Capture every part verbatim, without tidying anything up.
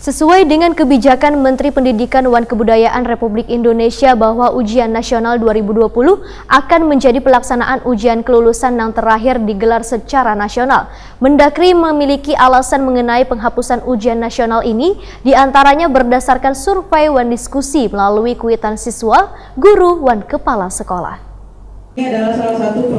Sesuai dengan kebijakan Menteri Pendidikan wan Kebudayaan Republik Indonesia bahwa ujian nasional dua ribu dua puluh akan menjadi pelaksanaan ujian kelulusan nang terakhir digelar secara nasional. Mendagri memiliki alasan mengenai penghapusan ujian nasional ini, diantaranya berdasarkan survei wan diskusi melalui kuitan siswa, guru, wan kepala sekolah.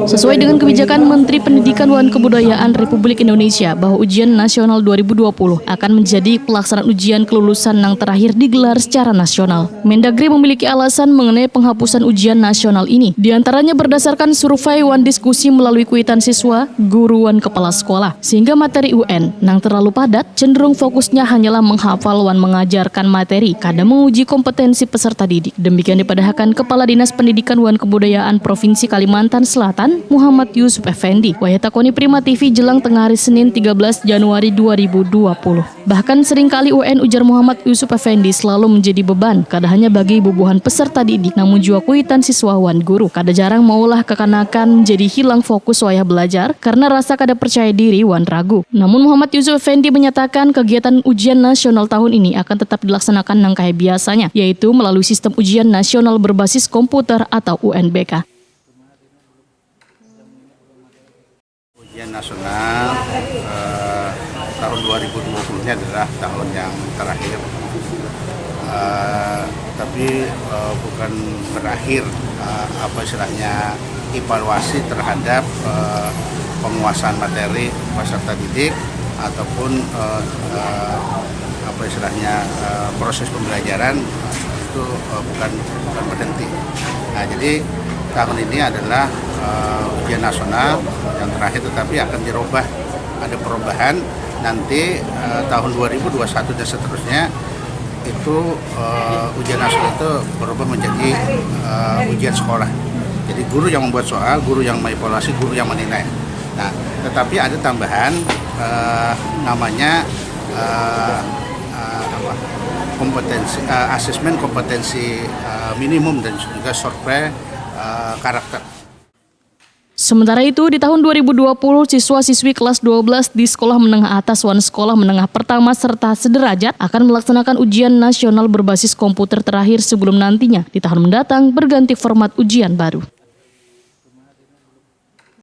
Sesuai dengan kebijakan Menteri Pendidikan wan Kebudayaan Republik Indonesia bahwa ujian nasional dua ribu dua puluh akan menjadi pelaksanaan ujian kelulusan nang terakhir digelar secara nasional. Mendagri memiliki alasan mengenai penghapusan ujian nasional ini, diantaranya berdasarkan survei wan diskusi melalui kuitan siswa, guru, wan kepala sekolah, sehingga materi U N nang terlalu padat cenderung fokusnya hanyalah menghafal wan mengajarkan materi, kada menguji kompetensi peserta didik. Demikian dipadahakan Kepala Dinas Pendidikan wan Kebudayaan Provinsi Kalimantan Selatan, Muhammad Yusuf Effendi, wayah takoni Prima T V jelang tengah hari Senin tiga belas Januari dua ribu dua puluh. Bahkan seringkali U N, ujar Muhammad Yusuf Effendi, selalu menjadi beban, kada hanya bagi bubuhan peserta didik, namun jua kuitan siswa wan guru. Kada jarang maulah kakanakan menjadi hilang fokus wayah belajar karena rasa kada percaya diri wan ragu. Namun Muhammad Yusuf Effendi menyatakan kegiatan ujian nasional tahun ini akan tetap dilaksanakan nang kaya biasanya, yaitu melalui sistem ujian nasional berbasis komputer atau U N B K. Ujian nasional eh, tahun dua ribu dua puluh ini adalah tahun yang terakhir. Eh, tapi eh, bukan berakhir eh, apa istilahnya evaluasi terhadap eh, penguasaan materi peserta didik ataupun eh, eh, apa istilahnya eh, proses pembelajaran itu eh, bukan bukan berhenti. Nah, jadi tahun ini adalah eh, ujian nasional yang terakhir, tetapi akan dirubah, ada perubahan nanti eh, tahun dua ribu dua puluh satu dan seterusnya itu eh, ujian nasional itu berubah menjadi eh, ujian sekolah. Jadi guru yang membuat soal, guru yang mengevaluasi, guru yang menilai. Nah, tetapi ada tambahan eh, namanya eh, eh, apa, kompetensi eh, asesmen kompetensi eh, minimum dan juga survei eh, karakter. Sementara itu, di tahun dua ribu dua puluh, siswa-siswi kelas dua belas di sekolah menengah atas wan sekolah menengah pertama serta sederajat akan melaksanakan ujian nasional berbasis komputer terakhir sebelum nantinya di tahun mendatang berganti format ujian baru.